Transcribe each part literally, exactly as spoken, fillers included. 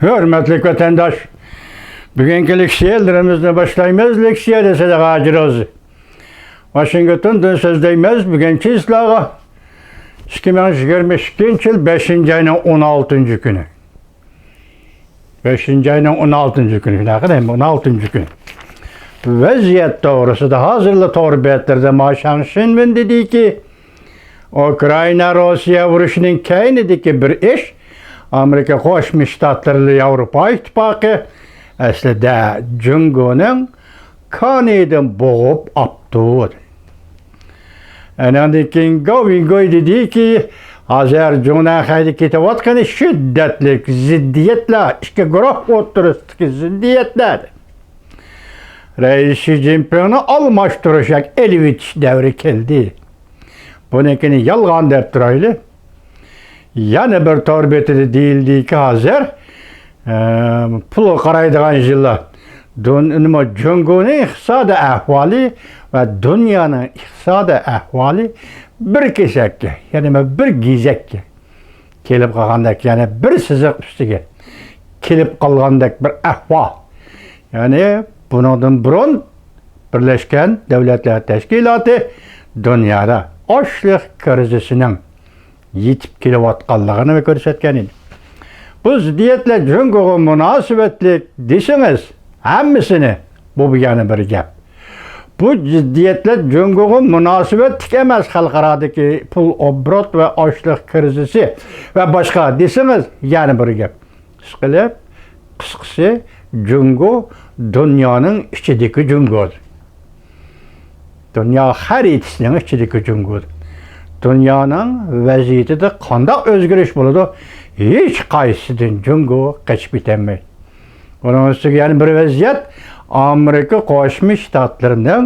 ھۆرمەتلىك ۋەتەنداش، بۈگۈنكى لېكسىيەلىرىمىزنى باشلايمىز. لېكسىيەدە سەدىقە ھاجى روزى. ۋاشىنگتوندىن سۆزلەيمىز. بۈگۈنكى سىزلارغا ئىككى مىڭ يىگىرمە ئىككىنچى يىل بەشىنچى ئاينىڭ ئون ئالتىنچى كۈنى. بەشىنچى ئاينىڭ ئون ئالتىنچى كۈنى، شۇنداق دەيمەن، ئون ئالتىنچى كۈنى. ۋەزىيەت توغرىسىدا ھازىرلا تور بەتلىرىدە ما شاڭ شىنۋېن دېدىكى، ئۇكرائىنا روسىيە ئۇرۇشىنىڭ كەينىدىكى بىر ئىش، ئامېرىكا قوشما شتاتلىرى، ياۋروپا ئىتتىپاقى ئەسلىدە جۇڭگونىڭ كانىيىدىن بوغۇپ ئاپتۇ. ئەنەڭدىن كېيىن گاۋ ۋېنگوي دېدىكى، ھازىر جۇڭنەنخەيدە كېتىۋاتقىنى شىددەتلىك زىددىيەتلەر، ئىككى گۇرۇھ ئوتتۇرىسىدىكى زىددىيەتلەر. رەئىس شى جىنپىڭنى ئالماشتۇرۇش ياكى ئېلىۋېتىش دەۋرى كەلدى. بۇنىڭكىنى يالغان دەپ تۇرايلى. يەنە بىر تور بېتىدە دېيىلدىكى، ھازىر، ئە، پۇلغا قارايدىغان يىللار. دۇن-، نېمە، جۇڭگونىڭ ئىقتىسادىي ئەھۋالى ۋە دۇنيانىڭ ئىقتىسادىي ئەھۋالى بىر كېسەككە، يەنى بىر گېزەككە كېلىپ قالغاندەك، يەنى بىر سىزىق ئۈستىگە كېلىپ قالغاندەك بىر ئەھۋال. يەنى بۇنىڭدىن بۇرۇن بىرلەشكەن دۆلەتلەر تەشكىلاتى دۇنيادا ئاشلىق كىرىزىسىنىڭ يېتىپ كېلىۋاتقانلىقىنى كۆرسەتكەن ئىدى. بۇ زىددىيەتلەر جۇڭگوغا مۇناسىۋەتلىك دېسىڭىز، ھەممىسىنى، بۇ يەنە بىر گەپ. بۇ زىددىيەتلەر جۇڭگوغا مۇناسىۋەتلىك ئەمەس، خەلقئارادىكى پۇل ئوبوروت ۋە ئاشلىق كىرىزىسى ۋە باشقا دېسىڭىز، يەنە بىر گەپ. ئىشقىلىپ، قىسقىسى، جۇڭگو دۇنيانىڭ ئىچىدىكى جۇڭگودۇر. دۇنيا خەرىتىسىنىڭ ئىچىدىكى جۇڭگودۇر. دۇنيانىڭ ۋەزىيىتىدە قانداق ئۆزگىرىش بولىدۇ، ھېچ قايسىسىدىن جۇڭگو قېچىپ كېتەلمەيدۇ. ئۇنىڭ ئۈستىگە يەنە بىر ۋەزىيەت، ئامېرىكا قوشما شتاتلىرىنىڭ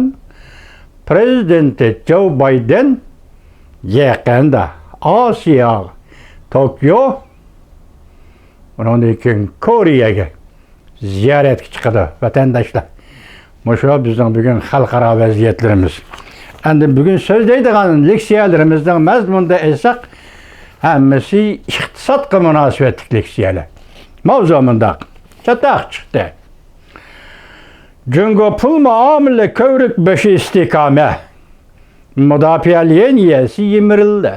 پرېزىدېنتى جو بايدېن يېقىندا ئاسىياغا، توكيو، ئۇنىڭدىن كېيىن كورېيەگە زىيارەتكە چىقىدۇ، ۋەتەنداشلار. مۇشۇ بىزنىڭ بۈگۈن خەلقئارا ۋەزىيەتلىرىمىز. ئەمدى بۈگۈن سۆزلەيدىغان لېكسىيەلىرىمىزنىڭ مەزمۇنىدا ئېيتساق، ھەممىسى ئىقتىسادقا مۇناسىۋەتلىك لېكسىيەلەر. ماۋزۇ مۇنداق. چاتاق چىقتى. جۇڭگو پۇل مۇئامىلە كۆۋرۈك بېشى ئىستىھكامى. مۇداپىئە لىنىيەسى يىمىرىلدى.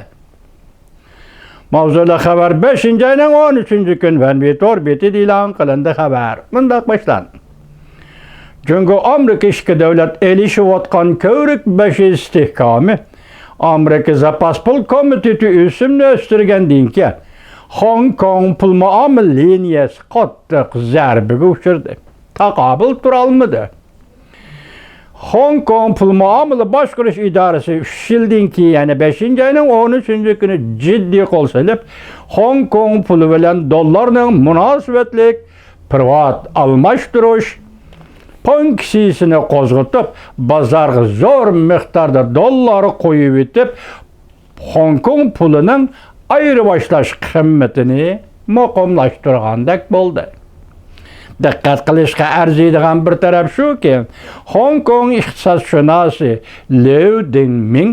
ماۋزۇلۇق خەۋەر بەشىنچى ئاينىڭ ئون ئۈچىنچى كۈنى ۋەنۋى تور بېتىدە ئېلان قىلىندى. خەۋەر مۇنداق باشلاندى. جۇڭگو ئامېرىكا ئىككى دۆلەت ئېلىشىۋاتقان كۆۋرۈك بېشى ئىستىھكامى ئامېرىكا زاپاس پۇل كومىتېتى ئۆسۈمنى ئۆستۈرگەندىن كېيىن، خوڭكوڭ پۇل مۇئامىلە لىنىيەسى قاتتىق زەربىگە ئۇچرىدى. تاقابىل تۇرالمىدى. خوڭكوڭ پۇل مۇئامىلە باشقۇرۇش ئىدارىسى ئۈچ يىلدىن كېيىن، يەنى بەشىنچى ئاينىڭ ئون ئۈچىنچى كۈنى جىددىي قول سېلىپ، خوڭكوڭ پۇلى بىلەن دوللارنىڭ مۇناسىۋەتلىك پىرۋات ئالماشتۇرۇش پونكسىيىسىنى قوزغىتىپ، بازارغا زور مىقداردا دوللار قويۇۋېتىپ، خوڭكوڭ پۇلىنىڭ ئايرىۋاشلاش قىممىتىنى مۇقىملاشتۇرغاندەك بولدى. دىققەت قىلىشقا ئەرزىيدىغان بىر تەرەپ شۇكى، خوڭكوڭ ئىقتىسادشۇناسى ليۇ دىڭمىڭ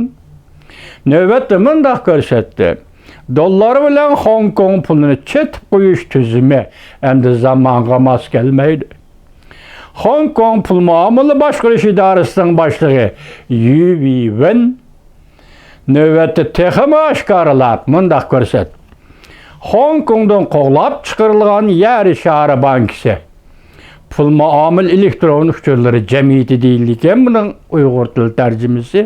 نۆۋەتتە مۇنداق كۆرسەتتى: دوللار بىلەن خوڭكوڭ پۇلىنى چېتىپ قويۇش تۈزۈمى ئەمدى زامانغا ماس كەلمەيدۇ. خوڭكوڭ پۇل مۇئامىلە باشقۇرۇش ئىدارىسىنىڭ باشلىقى يۈ ۋېيۋېن نۆۋەتتە تېخىمۇ ئاشكارىلاپ مۇنداق كۆرسەتتى: خوڭكوڭدىن قوغلاپ چىقىرىلغان يەر شارى بانكىسى پۇل مۇئامىلە ئېلېكترون ئۇچۇرلىرى جەمئىيىتى دېيىلىدىكەن، بۇنىڭ ئۇيغۇر تىل تەرجىمىسى،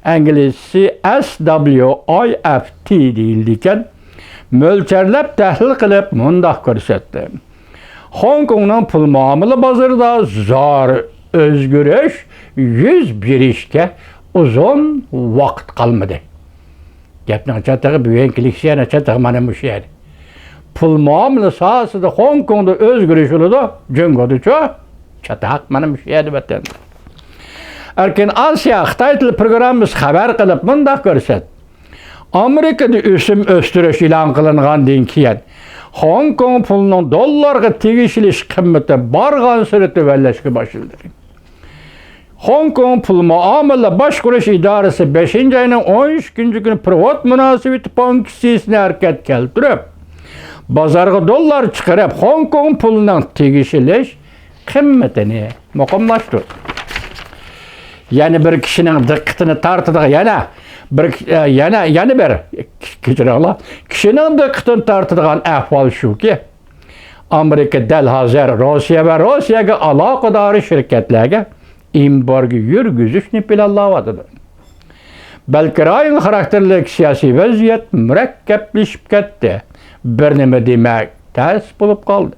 ئىنگلىزچىسى ئېس دابلىيۇ ئاي ئېف تى دېيىلىدىكەن، مۆلچەرلەپ تەھلىل قىلىپ مۇنداق كۆرسەتتى: خوڭكوڭنىڭ پۇل مۇئامىلە بازىرىدا زور ئۆزگىرىش يۈز بېرىشكە ئۇزۇن ۋاقىت قالمىدى. گەپنىڭ چاتىقى، بۈگۈنكى لېكسىيەنىڭ چاتىقى مانا مۇشۇ يەردە. پۇل مۇئامىلە ساھەسىدە خوڭكوڭدا ئۆزگىرىش بولىدۇ، جۇڭگودىچۇ؟ چاتاق مانا مۇشۇ يەردە، ۋەتەندە. ئەركىن ئاسىيا خىتاي تىل پروگراممىسى خەۋەر قىلىپ مۇنداق كۆرسەتتى: ئامېرىكىدا ئۆسۈم ئۆستۈرۈش ئېلان قىلىنغاندىن كېيىن، خوڭكوڭ پۇلىنىڭ دوللارغا تېگىشلىك قىممىتى بارغانسېرى تۆۋەنلەشكە باشلىدى. خوڭكوڭ پۇل مۇئامىلە باشقۇرۇش ئىدارىسى بەشىنچى ئاينىڭ ئون ئىككىنچى كۈنى پىرېۋوت مۇناسىۋىتى پونكسىيىسىنى ھەرىكەتكە كەلتۈرۈپ، بازارغا دوللار چىقىرىپ، خوڭكوڭ پۇلىنىڭ تېگىشلىك قىممىتىنى مۇقىملاشتۇردى. يەنە بىر كىشىنىڭ دىققىتىنى تارتىدىغان، يەنە بىر، يەنە، يەنە بىر، كەچۈرۈڭلار، كىشىنىڭ دىققىتىنى تارتىدىغان ئەھۋال شۇكى، ئامېرىكا دەل ھازىر روسىيە ۋە روسىيەگە ئالاقىدار شىركەتلەرگە ئېمبارگو يۈرگۈزۈشنى پىلانلاۋاتىدۇ. بەلكى رايون خاراكتېرلىك سىياسىي ۋەزىيەت مۇرەككەپلىشىپ كەتتى. بىر نېمە دېمەك تەس بولۇپ قالدى.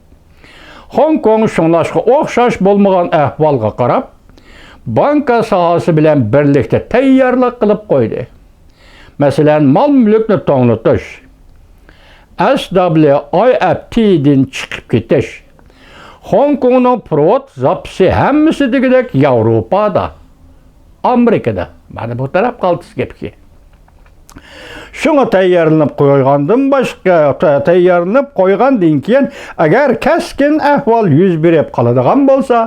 خوڭكوڭ شۇڭلاشقا ئوخشاش بولمىغان ئەھۋالغا قاراپ، بانكا ساھەسى بىلەن بىرلىكتە تەييارلىق قىلىپ قويدى. مەسىلەن، مال-مۈلۈكنى توڭلىتىش، ئەس دابلىيۇ ئاي ئەف تىدىن چىقىپ كېتىش. خوڭكوڭنىڭ پېرېۋوت زاپىسى ھەممىسى دېگۈدەك ياۋروپادا، ئامېرىكىدا. مانا بۇ تەرەپ قالتىس گەپكى. شۇڭا تەييارلىنىپ قويغاندىن باشقا، تە-، تەييارلىنىپ قويغاندىن كېيىن، ئەگەر كەسكىن ئەھۋال يۈز بېرىپ قالىدىغان بولسا،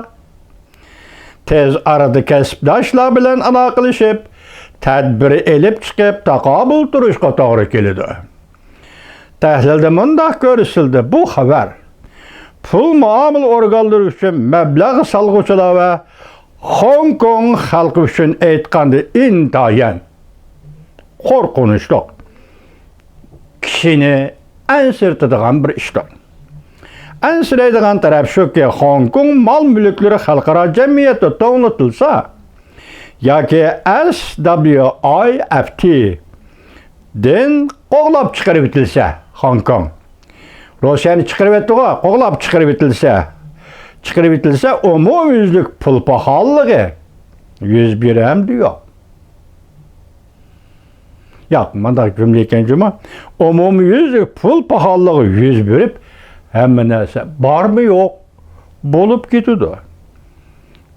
تېز ئارىدا كەسىپداشلار بىلەن ئالاقىلىشىپ، تەدبىر ئېلىپ چىقىپ، تاقابىل تۇرۇشقا توغرا كېلىدۇ. تەھلىلدە مۇنداق كۆرسىتىلدى، بۇ خەۋەر پۇل مۇئامىلە ئورگانلىرى ئۈچۈن مەبلەغ سالغۇچىلار ۋە خوڭكوڭ خەلقى ئۈچۈن ئېيتقاندا ئىنتايىن قورقۇنچلۇق، كىشىنى ئەنسىرىتىدىغان بىر ئىشتۇر. ئەنسىرەيدىغان تەرەپ شۇكى، خوڭكوڭ مال-مۈلۈكلىرى خەلقئارا جەمئىيەتتە توڭلىتىلسا ياكى ئەس دابلىيۇ ئاي ئەف تىدىن قوغلاپ چىقىرىۋېتىلسە، خوڭكوڭ روسىيەنى چىقىرىۋەتتىغۇ، قوغلاپ چىقىرىۋېتىلسە، چىقىرىۋېتىلسە، ئومۇميۈزلۈك پۇل پاخاللىقى يۈز بېرەمدۇ يوق؟ ياق، مانداق جۈملە ئىكەن جۇمۇ. ئومۇميۈزلۈك پۇل پاخاللىقى يۈز بېرىپ، ھەممە نەرسە بارمۇ يوق بولۇپ كېتىدۇ.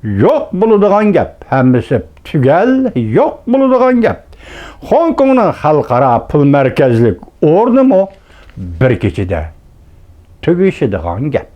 يوق بولىدىغان گەپ، ھەممىسى تۈگەل يوق بولىدىغان گەپ. خوڭكوڭنىڭ خەلقئارا پۇل مەركەزلىك ئورنىمۇ بىر كېچىدە تۈگىشىدىغان گەپ.